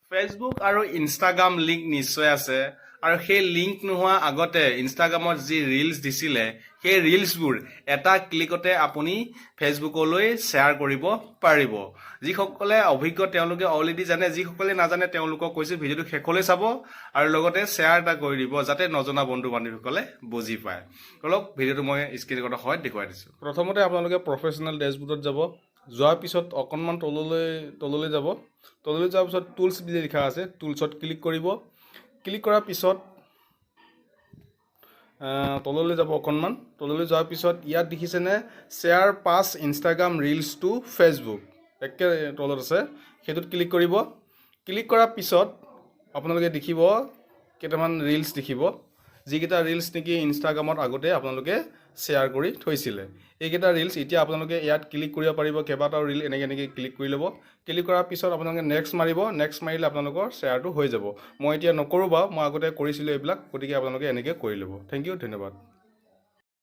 Facebook আৰু Instagram link নিশ্চয় আছে আৰু সেই লিংক নোহোৱা আগতে ইনষ্টাগ্ৰামত যি ৰিলচ দিছিলে, সেই ৰিলচবোৰ এটা ক্লিকতে আপুনি ফেচবুকলৈ শ্বেয়াৰ কৰিব পাৰিব। যিসকলে অভিজ্ঞ, তেওঁলোকে অলৰেডি জানে। যিসকলে নাজানে, তেওঁলোকক কৈছোঁ, ভিডিঅ'টো শেষলৈ চাব আৰু লগতে শ্বেয়াৰ এটা কৰি দিব, যাতে নজনা বন্ধু বান্ধৱীসকলে বুজি পায়। অলপ ভিডিঅ'টো মই স্ক্ৰীণ ৰেকৰ্ডৰ সহায়ত দেখুৱাই দিছোঁ। প্ৰথমতে আপোনালোকে প্ৰফেচনেল ডেছবোৰ্ডত যাব। যোৱাৰ পিছত অকণমান তললৈ তললৈ যাব। তললৈ যোৱাৰ পিছত টুলছ বুলি লিখা আছে, টুলছত ক্লিক কৰিব। ক্লিক কৰাৰ পিছত তললৈ যাব। অকণমান তললৈ যোৱাৰ পিছত ইয়াত দেখিছেনে, "Share past Instagram reels to Facebook", একে তলত আছে, সেইটোত ক্লিক কৰিব। ক্লিক কৰাৰ পিছত আপোনালোকে দেখিব, কেইটামান ৰিলচ দেখিব, যিকেইটা ৰিলচ নেকি ইনষ্টাগ্ৰামত আগতে আপোনালোকে শ্বেয়াৰ কৰি থৈছিলে। এইকেইটা ৰিলচ এতিয়া আপোনালোকে ইয়াত ক্লিক কৰিব পাৰিব। কেইবাটাও ৰিল এনেকৈ এনেকৈ ক্লিক কৰি ল'ব। ক্লিক কৰাৰ পিছত আপোনালোকে নেক্সট মাৰিব। নেক্সট মাৰিলে আপোনালোকৰ শ্বেয়াৰটো হৈ যাব। মই এতিয়া নকৰোঁ বাৰু, মই আগতে কৰিছিলোঁ এইবিলাক। গতিকে আপোনালোকে এনেকৈ কৰি ল'ব। Thank U, ধন্যবাদ।